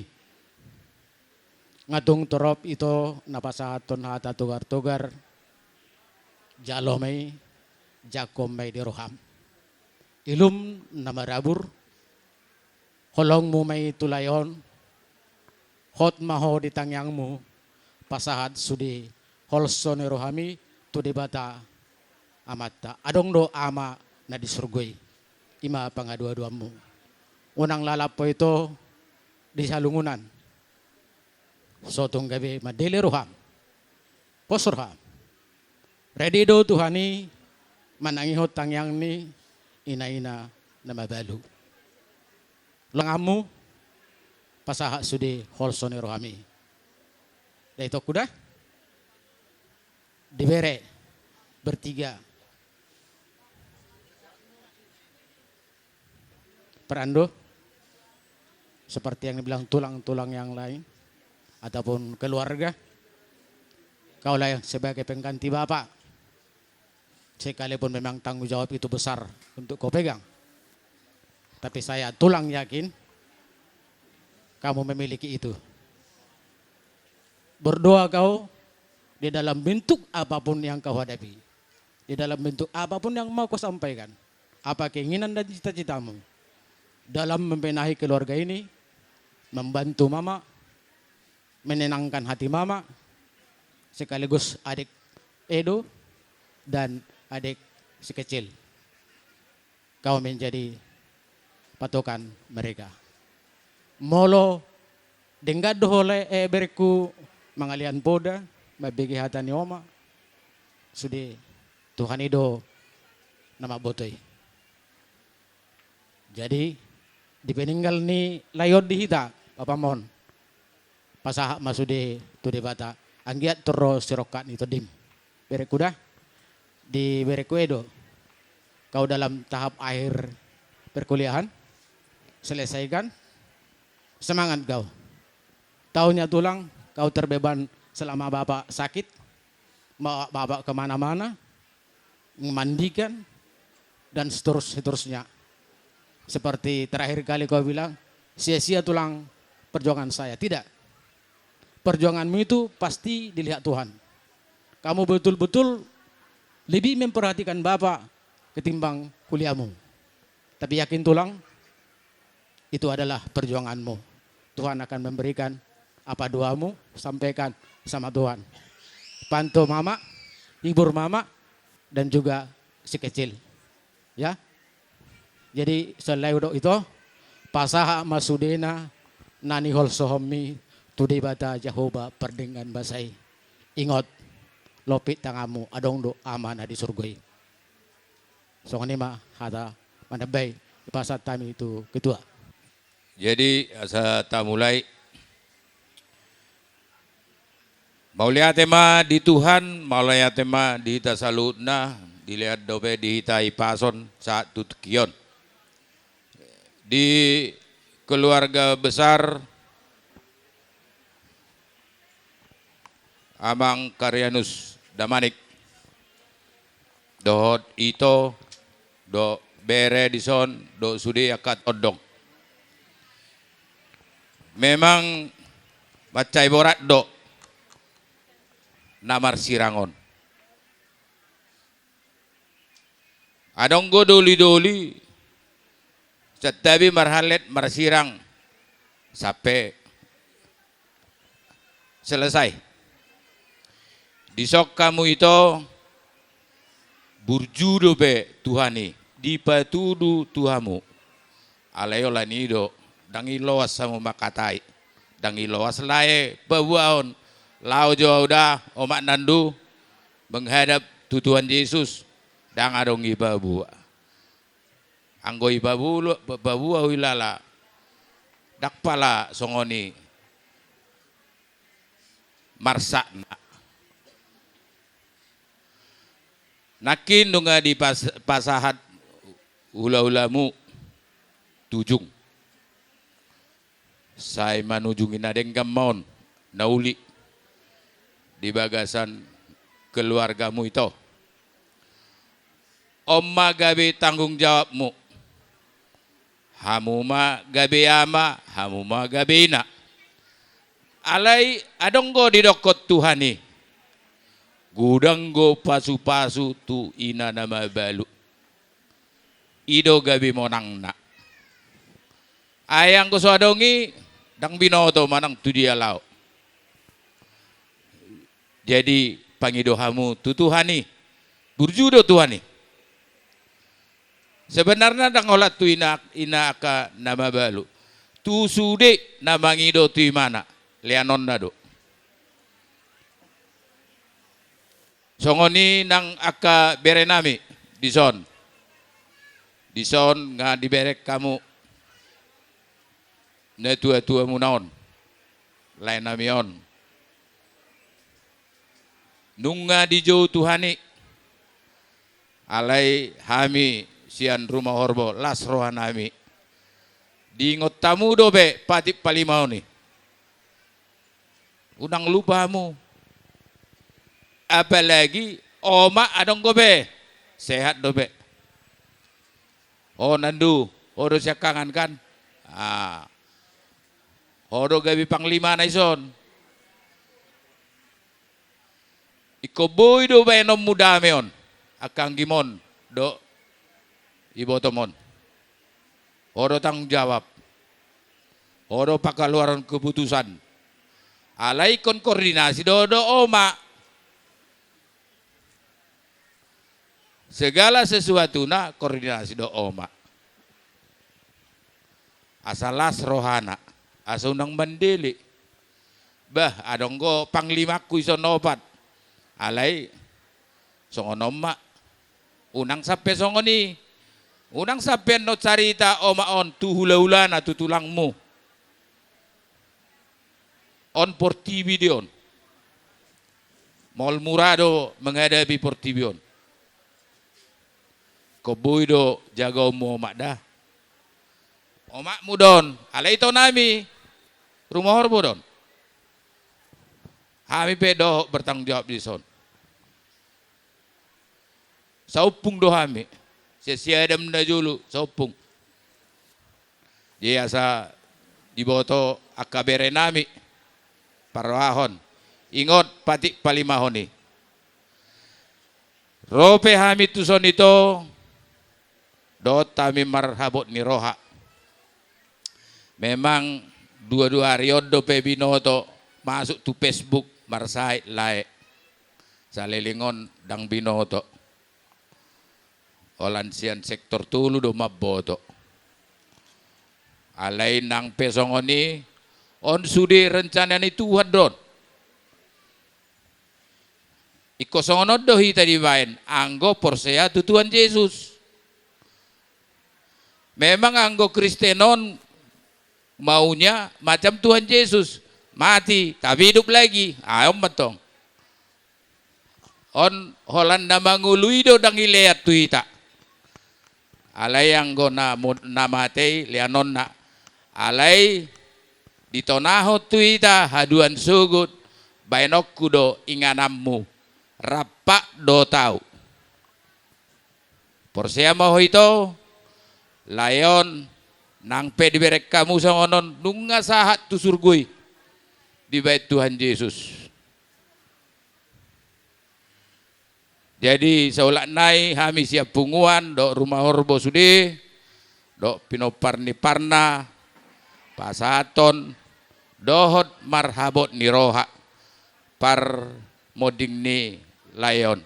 nga tung torop ito na pasahathon hata togar-togar. Jalo ma i, jangkon ma i di roham. Ilum na marabur, holongmu ma i tu lae on. Hot ma ho di tangiangmu pasahat sude holso ni rohami tu Debata Amanta. Adong do Ama na di surgo i. Ima pangadoadoanmu. Unang lalap ho ito di salungunan. So tung gabe mandele roham. Pos roham. Redi do Tuhan i manangihon tangiang ni inaina na mabalu. Lenganmu pasahat sude holso ni rohami. Dai tongku da. Dibere bertiga. Prando, seperti yang dibilang tulang-tulang yang lain ataupun keluarga, kau lah yang sebagai pengganti bapak. Sekalipun memang tanggung jawab itu besar untuk kau pegang, tapi saya tulang yakin kamu memiliki itu. Berdoa kau di dalam bentuk apapun yang kau hadapi, di dalam bentuk apapun yang mau kau sampaikan, apa keinginan dan cita-citamu dalam membenahi keluarga ini, membantu mama, menenangkan hati mama, sekaligus adik Edo dan adik si kecil. Kau menjadi patokan mereka. Molo denggan do ho lae, eh, berengku, mangalean poda, mambege hata ni oma, sude Tuhan i do na mamboto i. Jadi, di peninggal ni lae on di hita, bapam on, pasahat ma sude tu Debata, anggiat tor ro sirongkap ni tondim. Berengku da, di berengku Edo, kau dalam tahap akhir perkuliahan, selesaikan, semangat kau. Tahunya tulang, kau terbeban selama bapak sakit, bawa bapak kemana-mana, memandikan, dan seterus-, seterusnya. Seperti terakhir kali kau bilang, "Sia-sia tulang perjuangan saya." Tidak. Perjuanganmu itu pasti dilihat Tuhan. Kamu betul-betul lebih memperhatikan bapak ketimbang kuliahmu. Tapi yakin tulang, itu adalah perjuanganmu. Tuhan akan memberikan apa doamu, sampaikan sama Tuhan. Pantau mama, hibur mama, dan juga si kecil. Ya. Jadi, selain do ito, pasahat ma sudena na niholsohonmi tu Debata Jahowa pardenggan basa i. Ingot, lompit tanganmu, adong do Ama na di surgo i. Songon i ma hata manambai, dipasahat hami tu ketua. Jadi, asa tamulai. Mauliate ma di Tuhan, mauliate ma di hita saluhutna, dilehon dope di hita hipason sahat tu tingki on. Di keluarga besar Amang Karianus Damanik, dohot ito, dohot bere dison, dohot sude angka tondong. Memang mansai borat do na marsirang on. Adong do doli-doli, santabi marhallet marsirang sampe selesai. Dison hamu ito, burju dope Tuhan i, dipatudu tu hamu. Alai holan i do, ndang i loas hamu mangkatai. Ndang i loas lae paboaon. Laho jo au da, omak nandu, menghadap tu Tuhan Jesus, ndang adong i paboa. Anggo i paboa, paboa huilala, ndang pala songon i marsakna. Nangkin nunga dipas-, pasahat hula-hulamu tu ujung. Sai manujungi na denggan ma on, na uli di bagasan keluargamu ito. On ma gabe tanggung jawabmu. Hamu ma gabe ama, hamu ma gabe ina. Alai adong do didokkon Tuhan i. Godang do pasu-pasu tu ina na mabalu. I do gabe monangna. Ai anggo so adong i, ndang binoto manang tu dia laho. Jadi, pangido hamu tu Tuhan i. Burju do Tuhan i. Sebenarna ndang holan tu ina, ina angka na mabalu. Tu sude na mangido tu imana, leanonna do. Songon i nang angka berenami dison. Dison nga dibereng hamu natua-tuamuna on, laenami on. Nunga dijou Tuhan i. Alai hami sian Rumah Horbo, las rohanami. Diingot hamu dope patik palimaon i. Unang lupa hamu. Apalagi omak adong dope. Sehat dope. O nandu, o do siangkangan kan? Ah. Ho do gabe panglimana dison. Ingkon boi do baenonmu dame on, angka anggimon dohot ibotomon. Ho do tanggung jawab. Ho do pangkaluaron keputusan. Alai ingkon koordinasi do dohot oma. Segala sesuatuna koordinasi do oma. Asa las rohana, asa unang mandele. Bah, adong do panglimangku dison opat. Alai songon on ma. Unang sampe songon i. Unang sampe annon carita oma on tu hulahulana, tu tulangmu. On portibi do on. Maol mura do menghadapi portibi on. Ingkon boi do jagaonmu omak da. Omakmu do on, alai ito nami Rumah Horbo do on. Hami pe dohot bertanggung jawab dison. Saompung do hami. Sian si Adam na jolo, saompung. Jadi asa diboto angka berenami. Parrohahon. Ingot patik palimahon i. Ro pe hami tuson ito, dohot hami marhabot ni roha. Memang dua-dua ari on dope binoto masuk tu Facebook marsahit lae. Saleleng on ndang binoto. Holan sian sektor tolu do mamboto. Alai nang pe songon i, on sude rencana ni Tuhan do on. Ingkon songon on do hita dibaen, anggo porsea tu Tuhan Jesus. Memang anggo Kristen on maunya macam Tuhan Jesus, mati tapi hidup lagi. Ai on mantong. On holan na mangolu i do ndang dilean tu hita. Alai anggo na mo-, na mate i leanonna. Alai ditonahon tu hita haduan sogot, baenonku do ingananmu, rampak do tau. Porsea ma ho ito, lae on, nang pe dibereng hamu songon on, nunga sahat tu surgo i, dibaen Tuhan Jesus. Jadi, saulak nai hami sian punguan, dohot Rumah Horbo sude, dohot pinompar ni parna, pasahathon, dohot marhabot ni roha, parmonding ni lae on.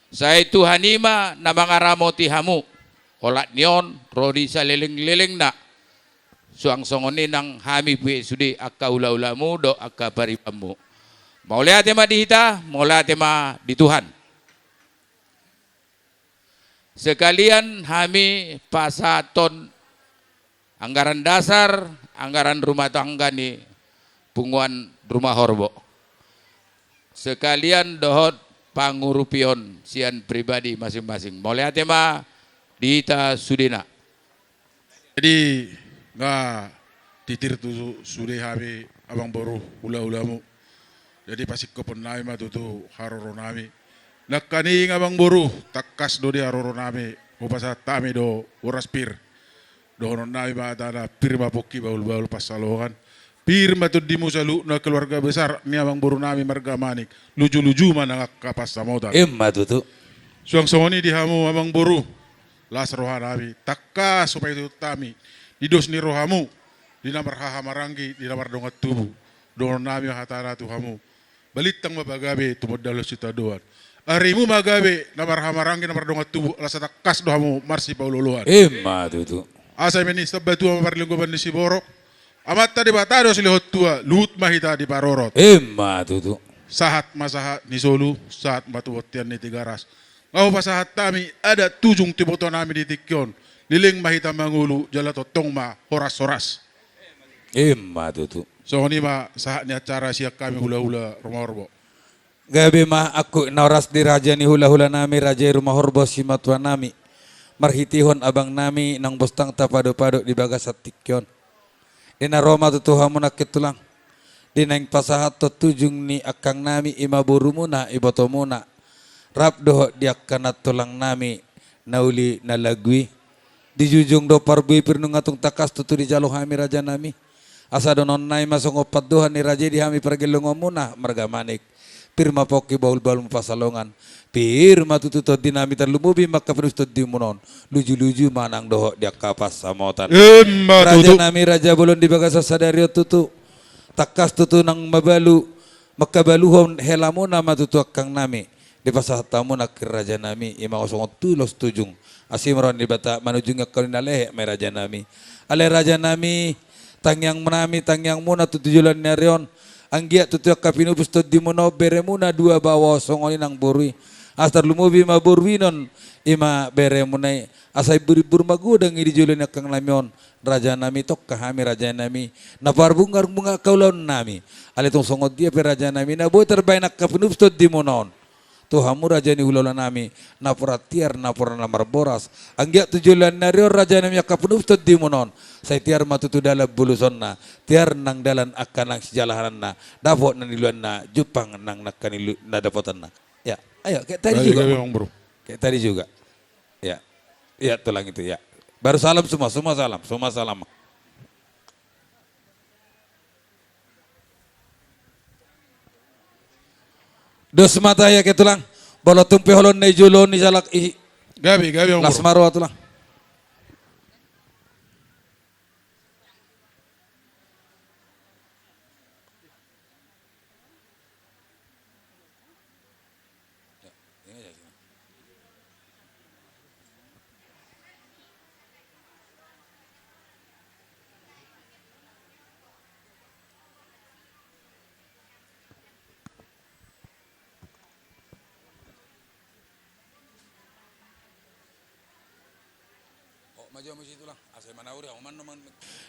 Sai Tuhan i ma na mangaramoti hamu, olat ni on, ro di saleleng-lelengna. Suang songon i nang hami pe sude angka hula-hulamu dohot angka paribanmu. Mauliate ma di hita, mauliate ma di Tuhan. Sekalian hami pasahathon anggaran dasar, anggaran rumah tangga ni punguan Rumah Horbo. Sekalian dohot pangurupion sian pribadi masing-masing. Mauliate ma di hita sudena. Jadi, nga titir tu sude hami amang boru hula-hulamu. Jadi, pasingkophon nami ma tutu haroro nami. Nangkaning amang boru, tangkas do di haroro nami, hupasahat hami do horas pir. Dohonon nami ma hatana, pir ma pongki bahul-bahul pansalongan. Pir ma tondimu saluhutna keluarga besar ni amang boru nami marga Manik. Luju-luju ma nang angka pansamotan. Ima tutu. Suang songon i di hamu amang boru. Las roha nami, tangkas hupaihut hami di dos ni rohamu, di na marhahamaranggi, di na mardongan tubu. Dohonon nami ma hatana tu hamu. Balintang ma pagabe tumundalhon sitadoan. Arimu ma gabe na marhahamaranggi na mardongan tubu, ala sai tangkas do hamu marsipaolo-oloan. Ima tutu. Asa i ma nian sambatua ma parlinggoman ni siborok. Amanta Debata do silehon tua, luhut ma hita diparorot. Ima tutu. Sahat ma sahat ni solu, sahat ma tu bontean ni Tigaras. Nga hupasahat hami adat tujung tu iboto nami di tingki on. Leleng ma hita mangolu, jala tongtong ma horas-horas. Ima tutu. Songon i ma sahat ni acara sian hami hula-hula Rumah Horbo. Gabe ma angkup na horas di raja ni hula-hula nami, raja i Rumah Horbo simatua nami. Marhitehon abang nami naung bostang tapado-pado di bagasan tingki on. Di na ro ma tutu hamu nangkin tulang. Di naeng pasahathon tujung ni angkang nami, i ma borumuna, ibotomuna. Rap dohot di angka nantulang nami, na uli na lagu i. Dijujung do parbue pir nunga tung tangkas tutu dijalo hami raja nami. Asa dohononnami ma songon pandohan ni raja i di hami pargellongonmuna marga Manik. Pir ma pongki, bahulbahul ma pansalongan. Pir ma tutu tondinami, tarlumobi ma angka panututondimuna on. Lujuluju ma nang dohot di angka pansamotan. Ima tutu. Rajanami raja bolon, di bagasan sadari on tutu, tangkas tutu nang mabalu, mangkabaluhon helamuna ma tutu angkangnami. Dipasahat hamuna nangkin rajanami, ima songon tu ulos tujung. Asi ma roha ni Debata manujungi angka na lehet ma i rajanami. Alai rajanami, tangiangnami, tangiangmuna tutu joloan ni ari on. Anggiat tutu angka pinupus tondimuna on, beremuna dua baoa songon i nang boru i. Asa tarlumobi ma boru i non, ima beremuna i. Asa imbur-imbur magodang i di jolo ni angkangnami on. Rajanami, tongka hami rajanami, na parbunga-bunga angka ulaonnami. Alai tung songon dia pe rajanami, na boi tarbahen angka pinupus tondimuna on tu hamu raja ni hulahulanami, napuran tiar, napuran na marboras. Anggiat tu joloan ni ari on rajanami, angka pinupus tondimuna on, sai tiar ma tutu dalan bolusonna, tiar nang dalan angka na sijalahananna, dapot na niluanna, jumpang nang angka nilu-, na dapotanna. Ya, ayo, kayak tadi juga, Amang Bro. Kayak tadi juga. Ya. Ya, Tulang, itu, ya. Baru salam semua, semua salam, semua salam. Dos ma tahe, ya, ke Tulang. Molo tung pe holong na i jolo on, i jalak i. Gabe, gabe, Amang Bro. Las ma roha, Tulang.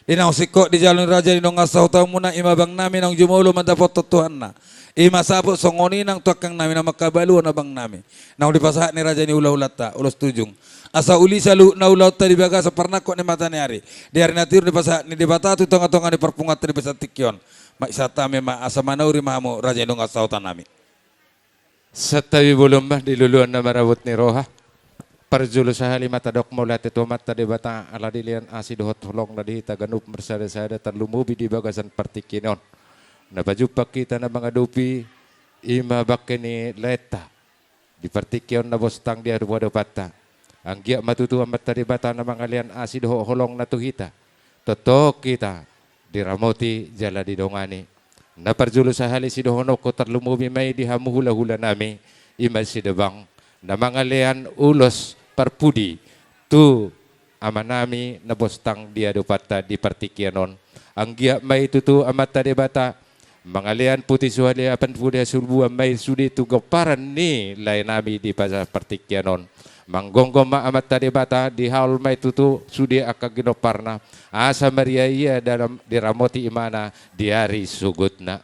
Di naung singkop di jalo ni raja ni dongan sahutamuna, ima abangnami naung jumolo mandapothon Tuhanna. Ima saput songon i nang tu angkangnami na mangkabaluhon abangnami. Naung dipasahat ni raja ni hulahulanta, ulos tujung. Asa uli saluhutna ulaonta di bagasan parnangkok ni mata ni ari. Di ari na tiur dipasahat ni Debata tu tongatonga ni parpunguanta di bagasan tingki on. Maisahat hami ma asa manauri ma hamu raja ni dongan sahutanami. Santabi bolon ma di luluan na marabot ni roha. Parjolo sahali ma tadok mauliate tu Amanta Debata ala dilehon asi dohot holongna di hita ganup marsadasada, tarlumobi di bagasan partingkian on. Na pajumpang hita na mangadopi ima bangke ni laenta di partingkian on na bostang di adopadopanta. Anggiat ma tutu Amanta Debata na mangalehon asi dohot holongna tu hita. Tongtong hita diramoti jala didongani. Na parjolo sahali sidohononku, tarlumobi ma i di hamu hulahulanami, ima Sidebang, na mangalehon ulos parpudi tu amanami na bostang di adopanta di partingkian on. Anggiat ma i tutu Amanta Debata mangalehon puti suhali, apan pudi hasuhuan ma i sude tu gomparan ni laenami di bagasan partingkian on. Manggomgom ma Amanta Debata, dihaol ma i tutu sude angka ginomparna, asa maria ia dalam diramoti imana di ari sogotna.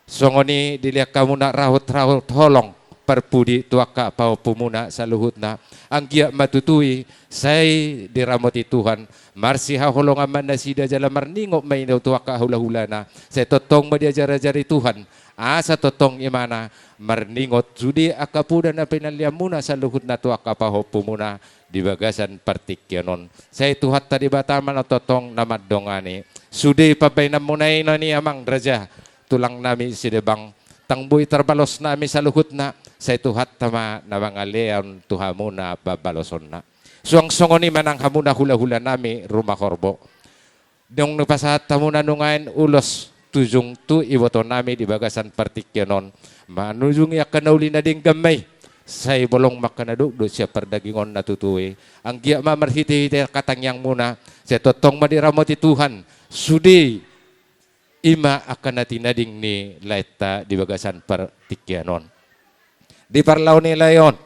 Songon i dilehon hamuna rahut-rahut holong parpudi tu angka pahompumuna saluhutna. Anggiat ma tutu i sai diramoti Tuhan, marsihaholongan ma nasida jala marningot ma i tu angka hulahulana. Sai tongtong ma diajarajari Tuhan, asa tongtong imana marningot sude angka poda na pinallianmuna saluhutna tu angka pahompumuna di bagasan partingkian on. Sai Tuhanta Debata ma na tongtong na mandongani. Sude pambahenanmuna i, na ni amang raja, tulangnami Sidebang, ndang boi tarbalos nami saluhutna, sai Tuhanta ma na mangalehon tu hamuna pababalosonna. Suang songon i ma nang hamuna hulahulanami Rumahorbo. Dung dipasahat hamuna nuaeng ulos tujung tu ibotonami di bagasan partingkian on, manujungi angka na uli na denggan ma i, sai bolong ma angka na dokdok sian pardagingonna tutu i. Anggiat ma marhitehite angka tangiangmuna, sai tongtong ma diramoti Tuhan sude ima angka na tinading ni laenta di bagasan partingkian on. Di parlao ni lae on,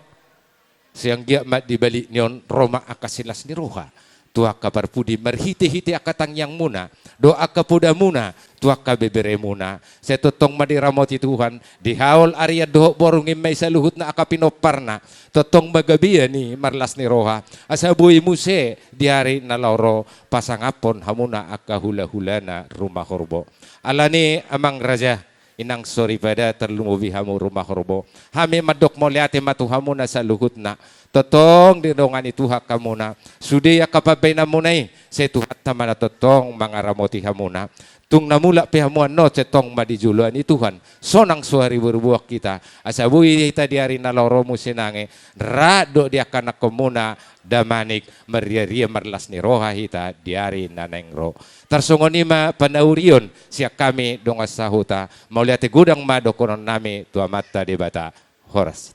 sai anggiat ma di balik ni on ro ma angka silas ni roha tu angka parpudi marhitehite angka tangiangmuna dohot angka podamuna tu angka beberemuna. Sai tongtong ma diramoti Tuhan, dihaol arian dohot borngin ma i saluhutna angka pinomparna. Tongtong ma gabe ia ni marlas ni roha, asa boi muse di ari na laho ro pasangaphon hamuna angka hulahulana Rumahorbo. Alani amang raja, inang soripada, tarlumobi hamu Rumahorbo, hami mandok mauliate ma tu hamuna saluhutna. Tongtong didongani Tuhan hamuna. Sude angka pambahenanmuna i, sai Tuhanta ma na tongtong mangaramoti hamuna. Tung na mulak pe hamu annon, sintong ma di joloan ni Tuhan. Sonang so haribu-ribuan hita. Asa boi hita di ari na laho ro muse nangkin, rap dohot di angka anakkonmuna damanik, marria-ria marlas ni roha hita di ari na naeng ro. Tarsongon i ma panaurion sian hami dongan sahuta, mauliate godang ma dohonon nami tu Amanta Debata. Horas.